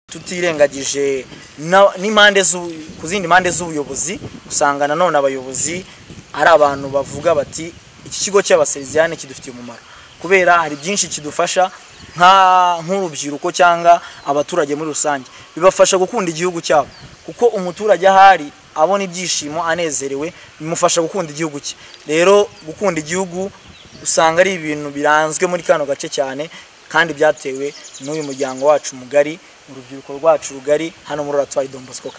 Tutirengagije n'impande ku zindi mpande z'ubuyobozi, usanga nanone abayobozi ari abantu bavuga bati iki kigo cy'Abasaleziyani kidufitiye umumaro, kubera hari byinshi kidufasha nk'urubyiruko cyangwa abaturage muri rusange. Bibafasha gukunda igihugu cyabo, kuko umuturage ahari abona ibyishimo anezerewe, bimufasha gukunda igihugu cye. Rero gukunda igihugu usanga ari ibintu biranzwe muri kano gace cyane, kandi byatewe n'uyu muryango wacu mugari, urubyiruko rwacu rugari hano muri Oratoire Don Bosco.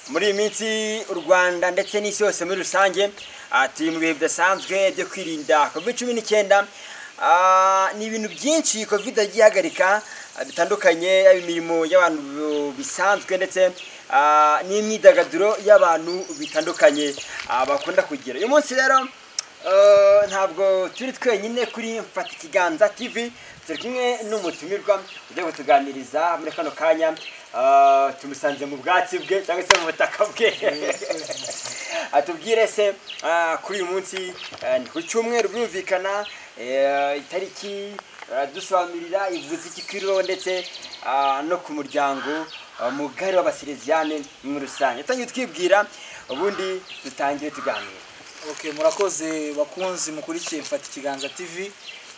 Muri iyi minsi u Rwanda ndetse n'isi yose muri rusange turi mu bihe bidasanzwe byo kwirinda COVID-19. Ni ibintu byinshi Covid yagiye ihagarika bitandukanye, yaba imirimo y'abantu bisanzwe ndetse n'imyidagaduro y'abantu bitandukanye bakunda kugira. Uyu munsi rero ntabwo turi twenyine kuri Mfata Ikiganza TV, turi kumwe n'umutumirwa ugiye kutuganiriza muri kano kanya. Tumusanze mu bwatsi bwe cyangwa se mu butaka bwe, atubwire se kuri uyu munsi ni ku cyumweru, birumvikana itariki dusobanurira ivuze iki kuri wowe ndetse no ku muryango mugari w'Abasaleziyani muri rusange. Tangiye twibwira ubundi dutangire tuganira. Okay, murakoze bakunzi mukurikiye Mfata Ikiganza TV.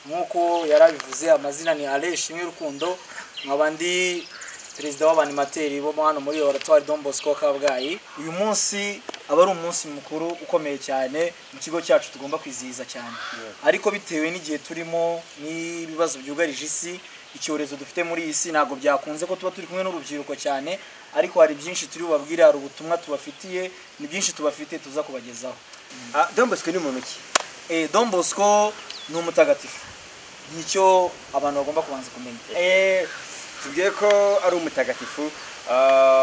Nkuko yarabivuze, amazina ni Alain Ishimwe Rukundo, nkaba ndi perezida w'abanimateri bo hano muri Oratoire Don Bosco Kabgayi. Uyu munsi aba ari umunsi mukuru ukomeye cyane mu kigo cyacu, tugomba kwizihiza cyane, ariko bitewe n'igihe turimo n'ibibazo byugarije isi, icyorezo dufite muri iyi si, ntabwo byakunze ko tuba turi kumwe n'urubyiruko cyane, ariko hari byinshi turi bubabwire, hari ubutumwa tubafitiye, ni byinshi tubafite tuza kubagezaho. Don Bosco ni muntu ki? Don Bosco ni umutagatifu, nicyo abantu bagomba kubanza kumenya. Tubwiye ko ari umutagatifu,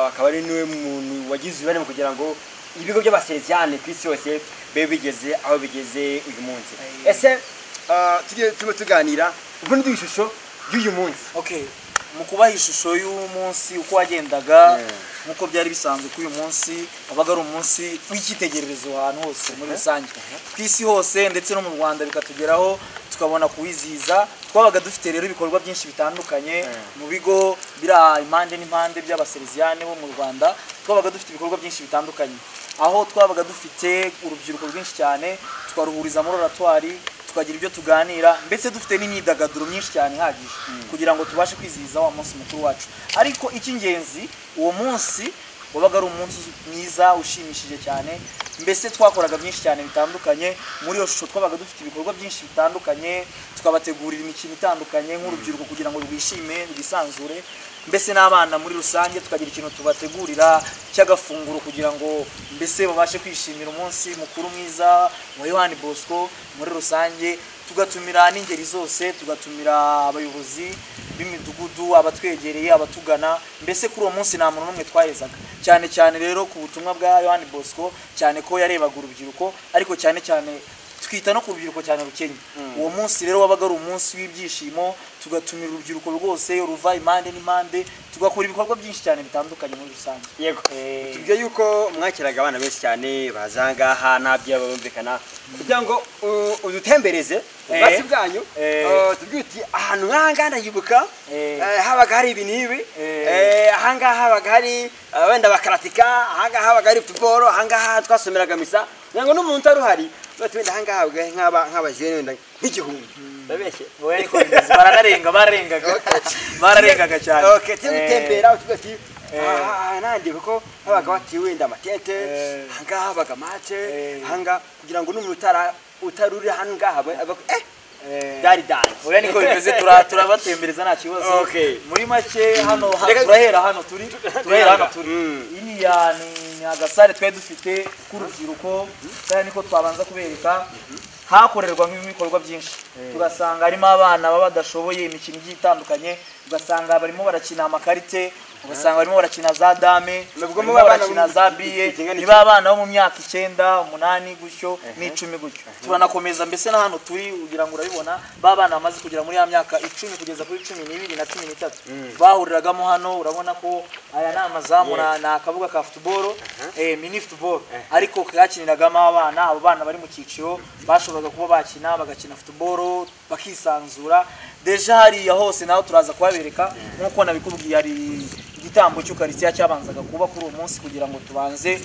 akaba ari niwe muntu wagize uruhare mu kugira ngo ibigo by'Abasaleziyani ku isi yose bibe bigeze aho bigeze uyu munsi. Ese tugiye tuba tuganira ubundi ishusho y'uyu munsi? Okay, mu kubaha ishusho y'umunsi uko wagendaga, nkuko byari bisanzwe kuri uyu munsi wabaga ari umunsi w'icyitegererezo ahantu hose muri rusange ku isi hose, ndetse no mu Rwanda bikatugeraho tukabona kuwizihiza. Twabaga dufite rero ibikorwa byinshi bitandukanye mu bigo biri impande n'impande by'Abasaleziyani bo mu Rwanda. Twabaga dufite ibikorwa byinshi bitandukanye, aho twabaga dufite urubyiruko rwinshi cyane, tukaruhuriza muri oratoire, tukagira ibyo tuganira, ndetse dufite n'imyidagaduro myinshi cyane ihagije kugira ngo tubashe kwizihiza wa munsi mukuru wacu. Ariko icy'ingenzi, uwo munsi wabaga ari umunsi mwiza ushimishije cyane, mbese twakoraga byinshi cyane bitandukanye. Muri iyo shusho twabaga dufite ibikorwa byinshi bitandukanye, tukabategurira imikino itandukanye nk'urubyiruko kugira ngo rwishime, rwisanzure, mbese n'abana muri rusange tukagira ikintu tubategurira cy'agafunguro kugira ngo mbese babashe kwishimira umunsi mukuru mwiza wa Yohani Bosco muri rusange. Tugatumira n'ingeri zose, tugatumira abayobozi b'imidugudu, abatwegereye, abatugana, mbese kuri uwo munsi nta muntu n'umwe twahezaga. Cyane cyane rero ku butumwa bwa Yohani Bosco, cyane ko yarebaga urubyiruko, ariko cyane cyane twita no ku rubyiruko cyane rukennye. Uwo munsi rero wabaga ari umunsi w'ibyishimo, tugatumira urubyiruko rwose ruva impande n'impande, tugakora ibikorwa byinshi cyane bitandukanye muri rusange. Yego, tubwiye yuko mwakiraga abana benshi cyane baza ngaha nta bumvikana, kugira ngo udutembereze ubwatsi bwanyu, tubwiye uti ahantu nk'ahangaha ndahibuka habaga hari ibi n'ibi, ahangaha habaga hari wenda bakaratika, ahangaha habaga hari football, ahangaha twasomeraga misa, kugira ngo n'umuntu utari uhari wenda ahangaha nk'abajene wenda nk'igihumbi. Ndabeshye? Baranarenga, bararengaga cyane. Okay, tujye gutembera utuvuga ati nandi kuko habaga bati wenda amatente, ahangaha habaga match, ahangaha kugira ngo n'umuntu utari uri ahangaha byari dance. Oya, niko bimeze, turabatembereza nta kibazo. Muri make hano turahera hano turi, turahera hano turi. Iriya ni agasare twari dufite k'urubyiruko, kandi niko twabanza kubereka. Hakorerwamo ibikorwa byinshi, tugasanga harimo abana baba badashoboye imikino igiye itandukanye, ugasanga barimo barakina amakarite, Ugasanga barimo barakina za dame, barimo barakina za biye, niba abana bo mu myaka 9, 8 gutyo n'10 gutyo. Turanakomeza mbese na hano turi ugira ngo urabibona ba bana bamaze kugera muri ya myaka 10 kugeza kuri 12 na 13 bahuriragamo hano. Urabona ko aya ni amazamu na akabuga ka football, mini football, ariko kakiniragamo abana. Abo bana bari mu cyiciro bashoboraga kuba bakina, bagakina football bakisanzura. Deja hariya hose naho turaza kubabereka nkuko nabikubwiye, hari igitambo cy'Ukaristiya cyabanzaga kuba kuri uwo munsi kugira ngo tubanze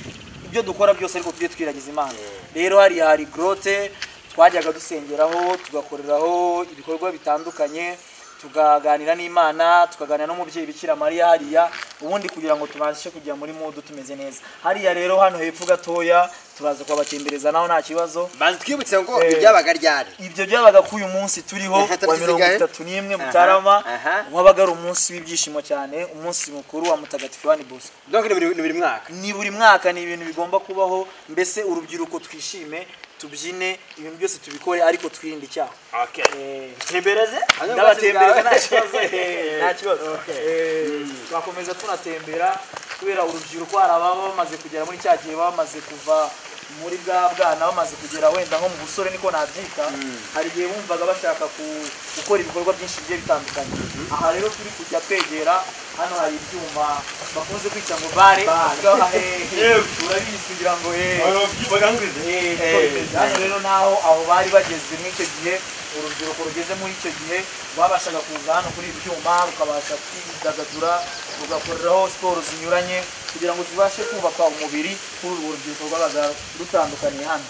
ibyo dukora byose ariko tujye twiragiza Imana. Rero hariya hari grotte twajyaga dusengeraho, tugakoreraho ibikorwa bitandukanye, tukaganira n'Imana, tukaganira n'umubyeyi Bikira Mariya hariya, ubundi kugira ngo tubashe kujya muri mood tumeze neza. Hariya rero hano hepfo gatoya turaza kubatembereza naho nta kibazo. Banze twibutse ngo ibyabaga ryari? Ibyo byabaga ku uyu munsi turiho wa 31 Mutarama, wabaga ari umunsi w'ibyishimo cyane, umunsi mukuru wa Mutagatifu Yohani Bosco. Donc ni buri mwaka. Ni buri mwaka, ni ibintu bigomba kubaho, mbese urubyiruko twishime, tubyine, ibintu byose tubikore ariko twirinde icyaha. Okay. Tembereze? Ndabatembereza nta kibazo. Nta kibazo. Twakomeza tunatembera kubera urubyiruko hari ababa bamaze kugera muri cya gihe, bamaze kuva muri bwa bwana, bamaze kugera wenda nko mu busore niko nabyita. Hari igihe bumvaga bashaka gukora ibikorwa byinshi bigiye bitandukanye. Aha rero turi kujya twegera hano hari ibyuma bakunze kwita ngo bare, urabizi kugira ngo hano rero naho aho bari bageze muri icyo gihe, urubyiruko rugeze muri icyo gihe rwabashaga kuza hano kuri ibi byuma rukabasha kwidagadura, rugakoreraho siporo zinyuranye kugira ngo zibashe kubaka umubiri. Kuri urwo rubyiruko rwabaga rutandukaniye hano.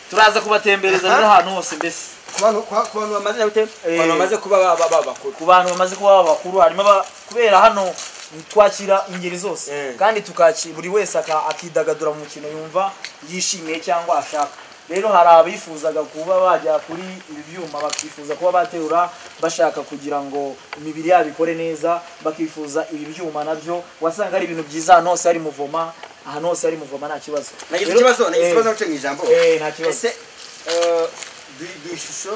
Turaza kubatembereza rero ahantu hose mbese ku bantu bamaze gute, ku bantu bamaze kuba bakuru, ku bantu bamaze kuba bakuru, harimo kubera hano twakira ingeri zose kandi tukakira buri wese akidagadura mu mukino yumva yishimiye cyangwa ashaka. Rero hari abifuzaga kuba bajya kuri ibi byuma, bakifuza kuba baterura, bashaka kugira ngo imibiri yabo ikore neza, bakifuza ibi byuma nabyo wasanga ari ibintu byiza. Ahantu hose hari muvoma, ahantu hose hari muvoma nta kibazo. Nagize ikibazo, nagize ikibazo cyo ijambo. Nta kibazo. Ese ishusho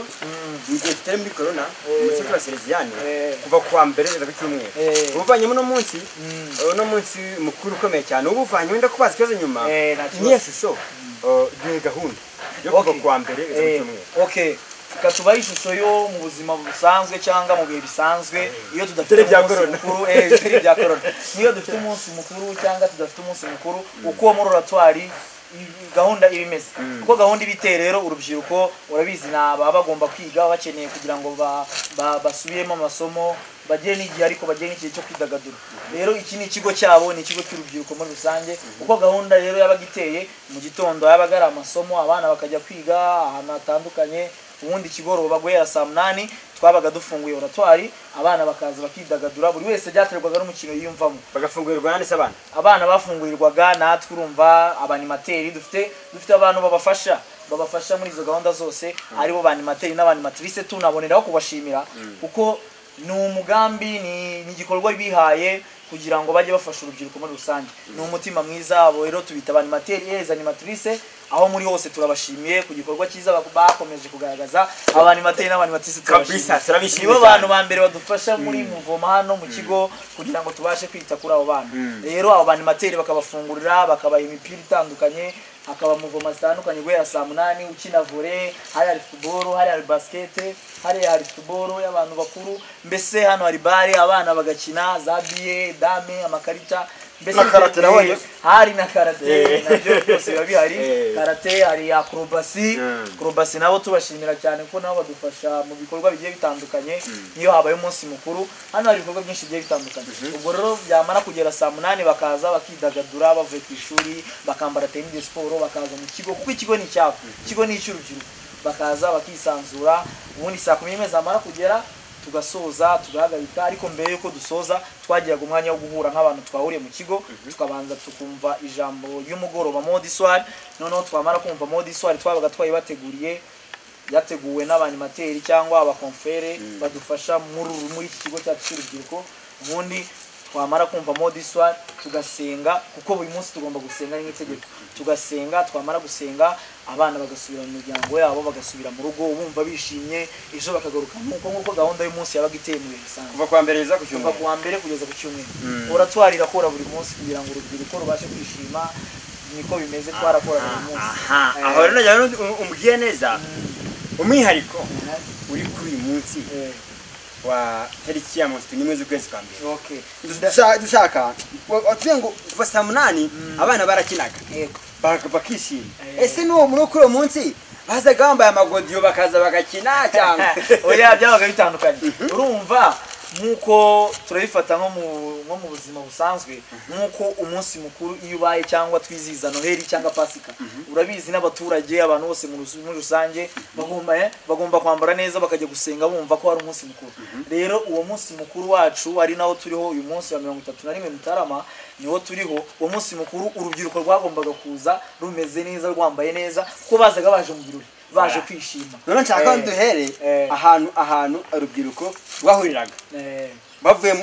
mu gihe tutari muri corona, mu cyiciro cya Salesiani kuva kuwa mbere kugeza ku cyumweru, ubuvanyemo no munsi, no munsi mukuru ukomeye cyane, ubuvanye wenda kubaza ikibazo nyuma. Niyo shusho duhe gahunda yo kuva kuwa mbere kugeza ku cyumweru. Okay, katubaha ishusho yo mu buzima busanzwe cyangwa mu bihe bisanzwe iyo tudafite umunsi mukuru, bitari bya corona. Niyo dufite umunsi mukuru cyangwa tudafite umunsi mukuru, uko muri oratoire gahunda iba imeze. Uko gahunda ibiteye rero, urubyiruko urabizi naba bagomba kwiga, bakeneye kugira ngo basubiremo amasomo, bagire n'igihe ariko bagire n'igihe cyo kwidagadura. Rero iki ni ikigo cyabo, ni ikigo cy'urubyiruko muri rusange. Uko gahunda rero yabaga iteye, mu gitondo yabaga ari amasomo, abana bakajya kwiga ahantu hatandukanye, ubundi ikigoroba guhera saa 8 twabaga dufunguye oratoire, abana bakaza bakidagadura, buri wese byaterwaga n'umukino yiyumvamo. Bagafungurirwa nande se abana? Abana bafungurirwaga natwe, urumva abanimateri dufite abantu babafasha muri izo gahunda zose, aribo banimateri n'abanimatrice. Tunaboneraho kubashimira kuko ni umugambi, ni igikorwa bihaye kugira ngo bajye bafasha urubyiruko muri rusange. Ni umutima mwiza. Abo rero tubita abanimateri, animatrice, aho muri hose turabashimiye ku gikorwa cyiza bakomeje kugaragaza. Abanimateri n'abanimatrice turabashimiye, nibo bantu ba mbere badufasha muri muvoma hano mu kigo kugira ngo tubashe kwita kuri abo bana. Rero abo banimateri bakabafungurira, bakabaha imipira itandukanye, hakaba muvoma zitandukanye guhera saa 8, ukina volley, hari hari football, hari hari basket, hari hari football y'abantu bakuru, mbese hano hari bare abana bagakina za biye, dame, amakarita, mbese na karate nabonye hari na karate nabyo byose biba bihari. Karate, hari acrobacy, acrobacy nabo tubashimira cyane kuko nabo badufasha mu bikorwa bigiye bitandukanye. Niyo habaye umunsi mukuru hano hari ibikorwa byinshi bigiye bitandukanye. Ubwo rero byamara kugera saa 8 bakaza bakidagadura, bavuye ku ishuri bakambara tenue de sport, bakaza mu kigo kuko ikigo ni icyabo, ikigo ni icy'urubyiruko, bakaza bakisanzura. Ubundi saa 11 zamara kugera tugasoza, tugahagarika. Ariko mbere yuko dusoza twagiraga umwanya wo guhura nk'abantu twahuriye mu kigo, tukabanza tukumva ijambo y'umugoroba mode soir. Noneho twamara kumva mode soir twabaga twayibateguriye, yateguwe n'abanimateri cyangwa abakonfere badufasha muri iki kigo cyacu cy'urubyiruko. Ubundi Twamara kumva mot du soir tugasenga, kuko buri munsi tugomba gusenga, ni nk'itegeko. Tugasenga, twamara gusenga abana bagasubira mu miryango yabo, bagasubira mu rugo bumva bishimye, ejo bakagaruka nk'uko gahunda y'umunsi yabaga iteye mu bihe bisanzwe. Kuva kuwa mbere kugeza ku Kuva cyumweru. kuwa mbere kugeza ku cyumweru. Oratoire irakora buri munsi kugira ngo urubyiruko rubashe kwishima, niko bimeze, twarakora buri munsi. Aha, aho rero nagira ngo umbwiye neza umwihariko uri kuri uyu munsi wa tariki ya 31 z'ukwezi kwa mbere. Dushaka watubwiye ngo kuva saa 8 abana barakinaga, bakishima. Ese n'uwo muri kuri uwo munsi bazaga bambaye amagodiyo bakaza bagakina cyangwa? Oya, byabaga bitandukanye. Urumva nk'uko turabifata nko mu buzima busanzwe, nk'uko umunsi mukuru iyo ubaye cyangwa twizihiza Noheli cyangwa Pasika, urabizi n'abaturage, abantu bose muri rusange bagomba kwambara neza bakajya gusenga bumva ko hari umunsi mukuru. Rero uwo munsi mukuru wacu ari nawo turiho uyu munsi wa 31 Mutarama, niwo turiho. Uwo munsi mukuru urubyiruko rwagombaga kuza rumeze neza, rwambaye neza, kuko bazaga baje mu birori, baje kwishima. None nshaka duhere ahantu urubyiruko rwahuriraga bavuye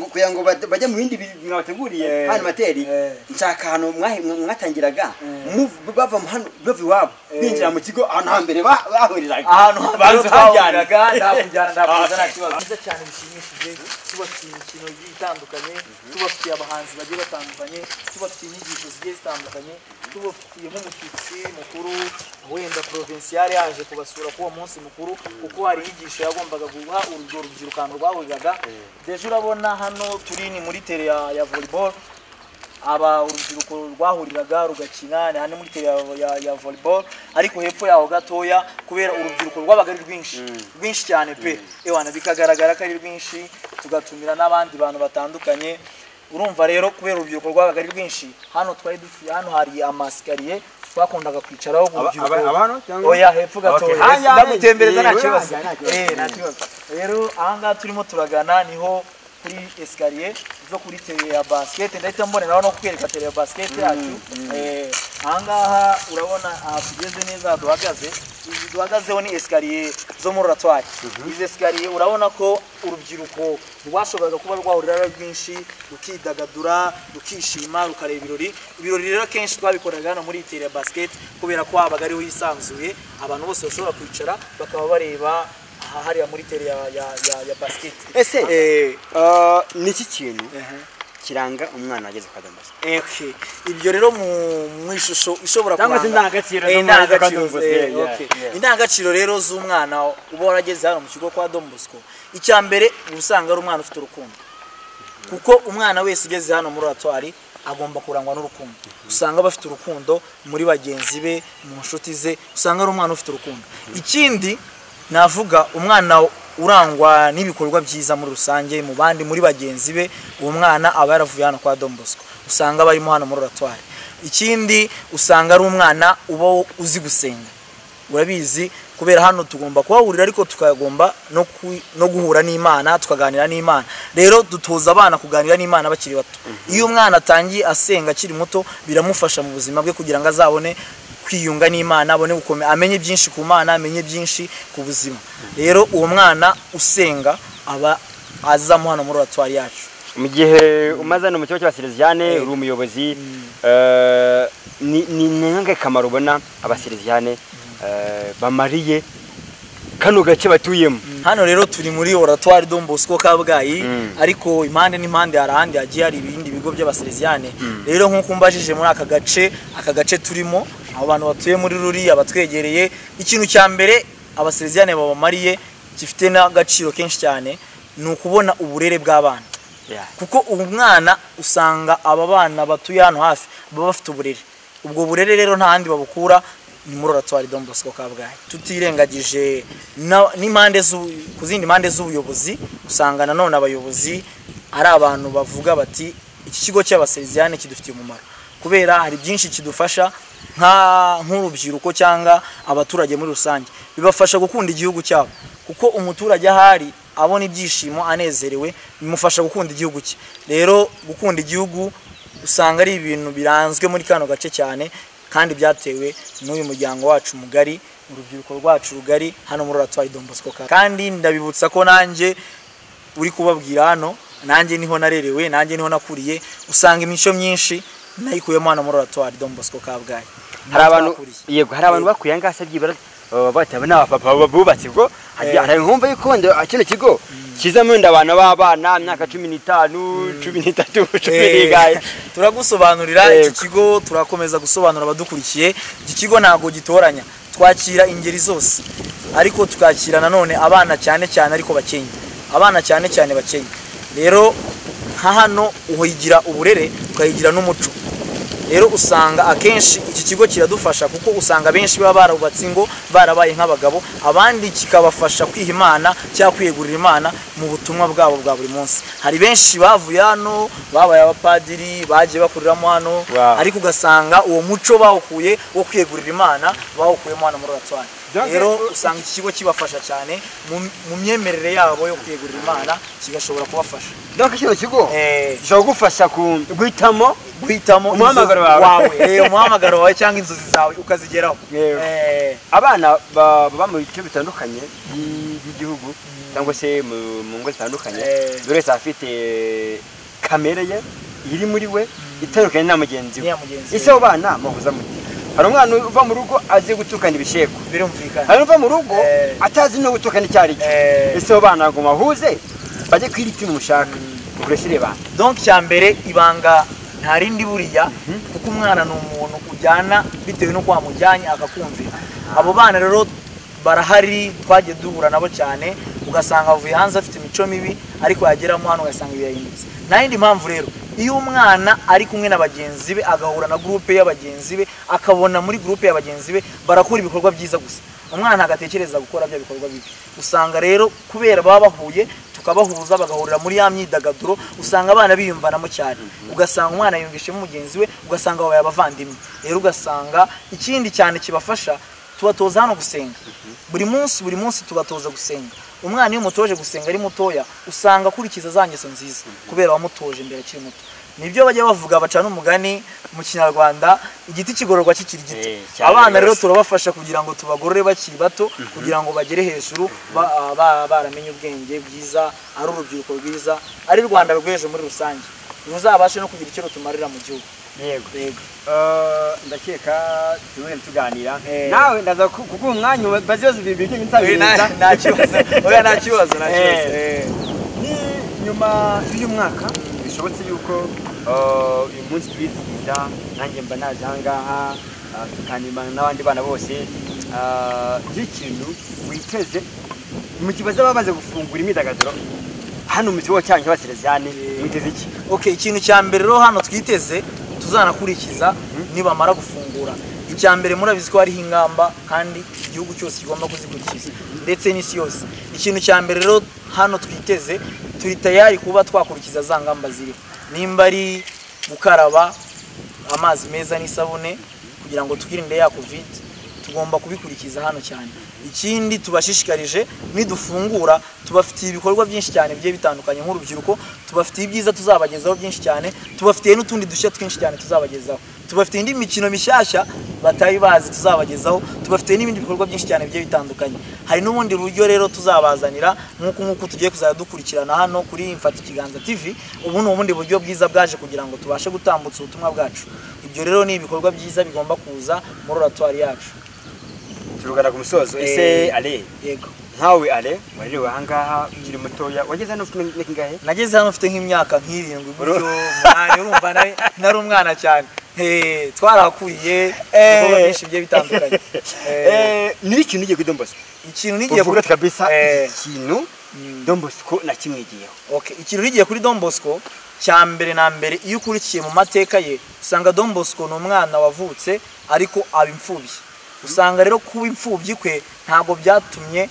kugira ngo bajye mu bindi mwabateguriye hano materi. Nshaka ahantu mwatangiraga bava hano, bava iwabo binjira mu kigo, ahantu hambere bahuriraga. Ahantu hambere twahuriraga, ndakujyana, ndakuza, nta kibazo. Byiza cyane bishimishije, tubafitiye imikino igiye itandukanye, tubafitiye abahanzi bagiye batandukanye, tubafitiye inyigisho zigiye zitandukanye, tubafitiye nk'umushyitsi mukuru wenda provincial yaje kubasura kuri uwo munsi mukuru, kuko hari inyigisho yagombaga guha urwo rubyiruko ahantu rwahuriraga. Deje urabona hano turi ni muri tere ya volleyball, aba urubyiruko rwahuriraga rugakina, ni hano muri tere ya volleyball. Ariko hepfo yaho gatoya, kubera urubyiruko rwabaga ari rwinshi rwinshi cyane pe, ewana bikagaragara ko ari rwinshi, tugatumira n'abandi bantu batandukanye. Urumva rero kubera urubyiruko rwabaga ari rwinshi, hano twari dufite, hano hari amasikariye twakundaga kwicaraho urubyiruko. Oya, hepfo gatoya, ndagutembereza, nta kibazo. Nta kibazo. Rero aha ngaha turimo turagana niho kuri escalier zo kuri tere ya basket. Ndahita mboneraho no kukwereka tere ya basket yacu. Aha ngaha urabona aha tugeze neza duhagaze, izi duhagazeho ni escalier zo muri oratoire. Izi escalier urabona ko urubyiruko rwashoboraga kuba rwahurira ari rwinshi, rukidagadura, rukishima, rukareba ibirori. Ibirori rero kenshi twabikoraga hano muri tere ya basket, kubera ko habaga ariho hisanzuye, abantu bose bashobora kwicara bakaba bareba aha hariya muri tere ya basket. Ese ni iki kintu kiranga umwana ageze kwa Don Bosco? Okay. Ibyo rero mu ishusho ishobora cyangwa se kuranga indangagaciro indangagaciro z'umwana kwa Don Bosco. Indangagaciro rero z'umwana uba warageze hano mu kigo kwa Don Bosco, icya mbere uba usanga ari umwana ufite urukundo, kuko umwana wese ugeze hano muri oratoire agomba kurangwa n'urukundo. Usanga bafite urukundo muri bagenzi be, mu nshuti ze, usanga ari umwana ufite urukundo. Ikindi navuga, umwana urangwa n'ibikorwa byiza muri rusange mu bandi, muri bagenzi be, uwo mwana aba yaravuye hano kwa Don Bosco, usanga barimo hano muri oratoire. Ikindi usanga ari umwana uba uzi gusenga. Urabizi kubera hano tugomba kuhahurira, ariko tukagomba no guhura n'Imana, tukaganira n'Imana. Rero dutoza abana kuganira n'Imana bakiri bato. Iyo umwana atangiye asenga akiri muto, biramufasha mu buzima bwe kugira ngo azabone kwiyunga n'Imana, abone gukomera, amenye byinshi ku Mana, amenye byinshi ku buzima. Rero uwo mwana usenga aba azamo hano muri oratoire yacu. Mu gihe umaze hano mu kigo cy'abasereziyane uri umuyobozi, ni nkangahe kamaro ubona abasereziyane bamariye kano gace batuyemo? Hano rero turi muri oratoire Don Bosco Kabgayi, ariko impande n'impande hari ahandi hagiye hari ibindi bigo by'abasereziyane. Rero nk'uko umbajije muri aka gace turimo, abo bantu batuye muri ruriya batwegereye, ikintu cya mbere abasereziyane babamariye gifite n'agaciro kenshi cyane ni ukubona uburere bw'abana. Kuko umwana usanga aba bana batuye hano hafi baba bafite uburere. Ubwo burere rero nta handi babukura, ni muri oratoire Don Bosco Kabgayi. Tutirengagije n'impande ku zindi mpande z'ubuyobozi, usanga nanone abayobozi ari abantu bavuga bati iki kigo cy'abasereziyane kidufitiye umumaro, kubera hari byinshi kidufasha nk'urubyiruko cyangwa abaturage muri rusange. Bibafasha gukunda igihugu cyabo, kuko umuturage ahari abona ibyishimo anezerewe, bimufasha gukunda igihugu cye. Rero gukunda igihugu usanga ari ibintu biranzwe muri kano gace cyane, kandi byatewe n'uyu muryango wacu mugari, urubyiruko rwacu rugari hano muri oratoire Don Bosco. Kandi ndabibutsa ko nanjye uri kubabwira hano Nanjye niho narerewe, nanjye niho nakuriye. Usanga imico myinshi nayikuyemo hano muri Oratoire Don Bosco Kabgayi. Hari abantu, yego, hari abantu bakuye ngaha se byibura bataba n'abapapa bubatse ubwo hari nkumva yuko wenda kino kigo kizamo wenda abantu b'abana imyaka 15, 13, 14. Turagusobanurira iki kigo, turakomeza gusobanura abadukurikiye. Iki kigo ntago gitoranya, twakira ingeri zose, ariko tukakira nanone abana cyane cyane ariko bakenya, abana cyane cyane bakenya. Rero nka hano uhigira uburere ukahigira n'umuco. Rero usanga akenshi iki kigo kiradufasha kuko usanga benshi baba barubatse ingo barabaye nk'abagabo, abandi kikabafasha kwiha Imana cyangwa kwiyegurira Imana mu butumwa bwabo bwa buri munsi. Hari benshi bavuye hano babaye abapadiri, bagiye bakuriramo hano, ariko ugasanga uwo muco bawukuye wo kwiyegurira Imana bawukuyemo hano muri Oratoire. Rero usanga iki kigo kibafasha cyane mu myemerere yabo yo kwiyegurira Imana, kigashobora kubafasha. Donc kino kigo gishobora kugufasha guhitamo umuhamagaro wawe, umuhamagaro wawe cyangwa inzozi zawe ukazigeraho. Abana baba mu bice bitandukanye by'igihugu cyangwa se mu ngo zitandukanye, buri wese afite kamere ye iri muri we itandukanye na mugenzi we. Ese abo bana muhuza muti? Hari umwana uva mu rugo azi gutukana ibisheko, birumvikana. Hari uva mu rugo atazi no gutukana icyo ari cyo. Ese abo bana ngo mahuze bajye kwirita mushaka uburesire bana. Donc cyambere ibanga nta rindi buriya, kuko umwana ni umuntu ujyana bitewe n'uko wamujyanye akakumvira. Abo bana rero barahari, twagiye duhura nabo cyane, ugasanga avuye hanze afite imico mibi, ariko yageramo hano ugasanga birahindutse. Nta yindi mpamvu rero, iyo umwana ari kumwe na bagenzi be agahura na groupe y'abagenzi be, akabona muri groupe y'abagenzi be barakora ibikorwa byiza gusa, umwana agatekereza gukora bya bikorwa bibi. Usanga rero kubera baba bahuye tukabahuza bagahurira muri ya myidagaduro, usanga abana biyumvanamo cyane, ugasanga umwana yumvishemo mugenzi we, ugasanga babaye abavandimwe. Rero ugasanga ikindi cyane kibafasha, tubatoza hano gusenga buri munsi, buri munsi tubatoza gusenga. Umwana iyo umutoje gusenga ari mutoya, usanga akurikiza za ngeso nziza kubera wamutoje mbere akiri muto. Nibyo bajya bavuga, bacana umugani mu Kinyarwanda, igiti kigororwa kikiri gito. Abana rero turabafasha kugira ngo tubagorore bakiri bato, kugira ngo bagere hejuru baramenye ubwenge bwiza, ari urubyiruko rwiza, ari Rwanda rw'ejo muri rusange, ruzabashe no kugira icyo rutumarira mu gihugu. Yego, yego. Ndakeka tumwe tuganira nawe, ndaza kuguha umwanya bazibazo bibiri ntabwo. Nta kibazo, oya nta kibazo, nta kibazo. Ni nyuma y'uyu mwaka bishobotse yuko uyu munsi twizihiza, nanjye mba naje aha ngaha tukanimana n'abandi bana bose, by'ikintu witeze mu kibazo bamaze gufungura imyidagaduro hano mu kigo cyanyu cy'Abasereziyani, mwiteze iki? Okay, ikintu cya mbere rero hano twiteze tuzanakurikiza nibamara gufungura. Icya mbere murabizi ko hariho ingamba kandi igihugu cyose kigomba kuzikurikiza ndetse n'isi yose. Ikintu cya mbere rero hano twiteze, turi tayari kuba twakurikiza za ngamba ziriho, nimba ari gukaraba amazi meza n'isabune kugira ngo twirinde ya COVID, tugomba kubikurikiza hano cyane. Ikindi tubashishikarije, nidufungura tubafitiye ibikorwa byinshi cyane bigiye bitandukanye nk'urubyiruko, tubafitiye ibyiza tuzabagezaho byinshi cyane, tubafitiye n'utundi dushya twinshi cyane tuzabagezaho, tubafitiye indi mikino mishyashya batari bazi tuzabagezaho, tubafitiye n'ibindi bikorwa byinshi cyane bigiye bitandukanye. Hari n'ubundi buryo rero tuzabazanira nk'uko tugiye kuzajya dukurikirana hano kuri Mfata Ikiganza TV. Ubu ni ubundi buryo bwiza bwaje kugira ngo tubashe gutambutsa ubutumwa bwacu. Ibyo rero ni ibikorwa byiza bigomba kuza muri Oratoire yacu. Turugana ku musozo. Ese Ale, yego, nkawe Ale warerewe aha ngaha ukiri mutoya, wageze hano ufite imyaka ingahe? Nageze hano mfite nk'imyaka nk'irindwi gutyo, umunani, urumva nari umwana cyane. Twarakuriye ibikorwa byinshi bigiye bitandukanye. Ni ikintu ugiye kuri Don Bosco? Ikintu nigiye kuri kabisa, ikintu Don Bosco nakimwigiyeho. Okay, ikintu nigiye kuri Don Bosco cya mbere na mbere, iyo ukurikiye mu mateka ye usanga Don Bosco ni umwana wavutse ariko aba imfubyi. Usanga rero kuba imfubyi kwe ntago byatumye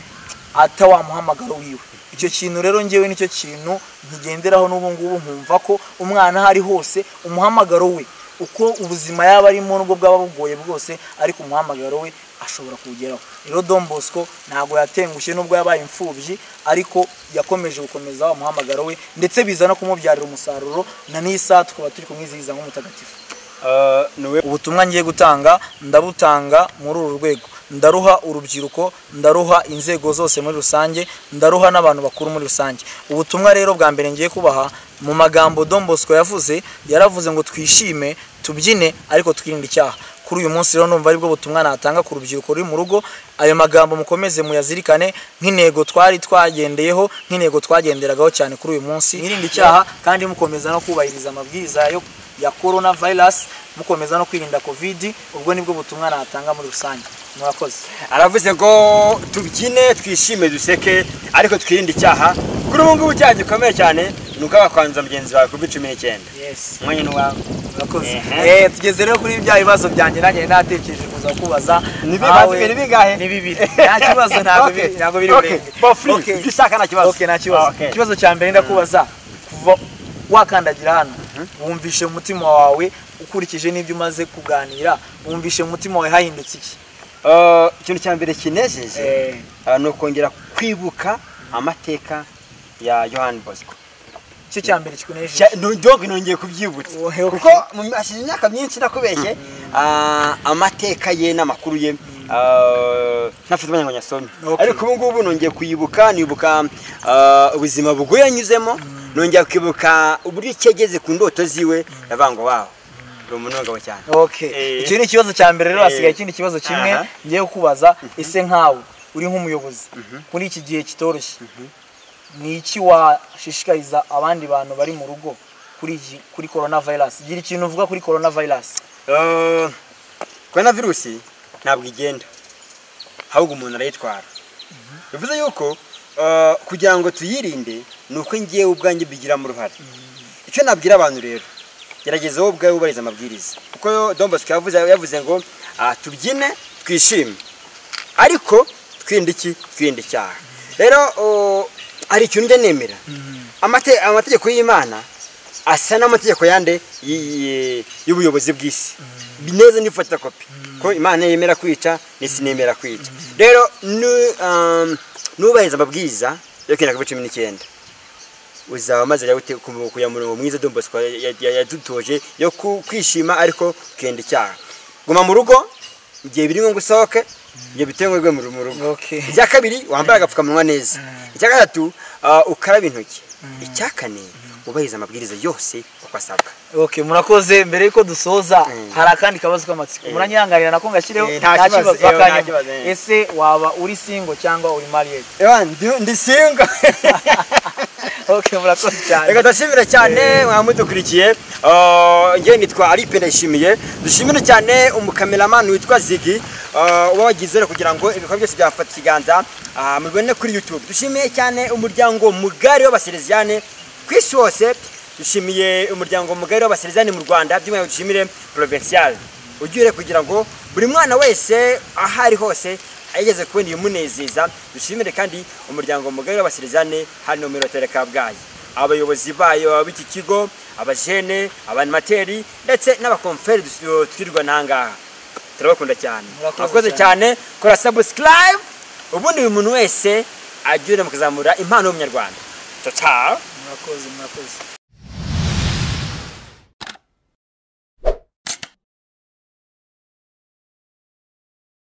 ata wa muhamagaro wiwe. Icyo kintu rero ngewe nicyo kintu nkigenderaho n'ubu ngubu, nkumva ko umwana hari hose umuhamagaro we, uko ubuzima yaba arimo nubwo bwaba bugoye bwose, ariko umuhamagaro we ashobora kuwugeraho. Rero Don Bosco ntago yatengushye nubwo yabaye imfubyi, ariko yakomeje gukomeza wa muhamagaro we, ndetse biza no kumubyarira umusaruro, na n'isa tukaba turi kumwizihiza nk'umutagatifu. Ubutumwa ngiye gutanga ndabutanga muri uru rwego. ndaruha urubyiruko, ndaruha inzego zose muri rusange, ndaruha n'abantu bakuru muri rusange. Ubutumwa rero bwa mbere ngiye kubaha mu magambo Don Bosco yavuze, yaravuze ngo twishime, tubyine, ariko twirinde icyaha. Kuri uyu munsi rero numva aribwo butumwa natanga ku rubyiruko ruri mu rugo. Ayo magambo mukomeze muyazirikane nk'intego twari twagendeyeho, nk'intego twagenderagaho cyane kuri uyu munsi. Mwirinde icyaha kandi mukomeza no kubahiriza amabwiriza ya corona virus, mukomeza no kwirinda covid. Ubwo nibwo butumwa natanga muri rusange. Murakoze. Aravuze ngo tubyine, twishime, duseke, ariko twirinde icyaha. Kuri ubu ngubu icyaha gikomeye cyane ni uko wakwanduza mugenzi wawe covid 19. Yes. Umwanya ni uwawe. Murakoze. Tugeze rero kuri bya bibazo byanjye nanjye natekereje kuza kubaza. Ni bibiri bingahe? Ni bibiri. Nta kibazo, ntabwo biri burenge. Okay. Ibyo ushaka nta kibazo. Okay, nta kibazo. Ikibazo cya mbere ndakubaza, kuva wakandagira hano wumvishe mu mutima wawe, ukurikije n'ibyo umaze kuganira, wumvishe mu mutima wawe hahindutse iki? Ikintu cya mbere kinejeje ni ukongera kwibuka amateka ya Yohani Bosco. Icyo cya mbere kikunejeje? Donc nongeye kubyibutsa kuko hashize imyaka myinshi nakubeshye amateka ye n'amakuru ye ntafite umwanya ngo nyasome, ariko ubu ngubu nongeye kuyibuka, nibuka ubuzima bugoye yanyuzemo, nongeye kwibuka uburyo cyegeze ku ndoto ziwe, ndavuga ngo wawo uri umuntu w'umugabo cyane. Okay. Icyo ni ikibazo cya mbere. Rero hasigaye ikindi kibazo kimwe ngiye kukubaza. Ese nkawe uri nk'umuyobozi kuri iki gihe kitoroshye, ni iki washishikariza abandi bantu bari mu rugo kuri corona virus? Gira ikintu uvuga kuri corona virus. Corona virus ntabwo igenda, ahubwo umuntu arayitwara. Bivuze yuko kugira ngo tuyirinde ni uko ngiye ubwanjye bigiramo uruhare. Icyo nabwira abantu rero, gerageza wowe ubwawe wubahiriza amabwiriza, kuko Don Bosco yavuze ngo tubyine, twishime, ariko twirinde iki? Twirinde icyaha. Rero hari ikintu njya nemera, amategeko y'Imana asa n'amategeko yande y'ubuyobozi bw'isi neza, nifata kopi ko Imana yemera kwica n'isi nemera kwica. Rero nubahiriza amabwiriza yo kwirinda covid 19 uzaba maze kuya murongo mwiza Don Bosco yadutoje yo kwishima ariko ukenda icyaha. Guma mu rugo igihe biri ngo usohoke, igihe bitengwe mu rugo. Icya kabiri, wambara agapfukamunwa neza. Icya gatatu, ukaraba intoki. Icya kane, ubahiriza amabwiriza yose uko asabwa. Okay, murakoze. Mbere yuko dusoza hari akandi kabazo k'amatsiko, muranyihanganira nako ngashyireho. Nta kibazo. Ese waba uri single cyangwa uri married? Ndi single. Okay, murakoze cyane. Reka ndashimira cyane mwamudukurikiye. Ngiye nitwa Alipe Ndayishimiye. Dushimire cyane umukameramani witwa Ziggy wabagize kugira ngo ibikorwa byose byafata ikiganza mubibone kuri YouTube. Dushimiye cyane umuryango mugari w'Abasalesiane ku isi hose. Dushimiye umuryango mugari w'Abasalesiane mu Rwanda, by'umwihariko dushimire Provincial ugire kugira ngo buri mwana wese aho ari hose ageze kubona imunezeza. Dushimire kandi umuryango mugari w'Abasalesiane hano muri Hotel Kabgayi, abayobozi bayo b'iki kigo, abajene, abanimateri ndetse n'abakonferi twirirwa nangaha. Turabakunda cyane. Murakoze cyane. Kora subscribe, ubundi uyu muntu wese agire mukazamura impano y'Umunyarwanda. Ciao ciao. Murakoze, murakoze.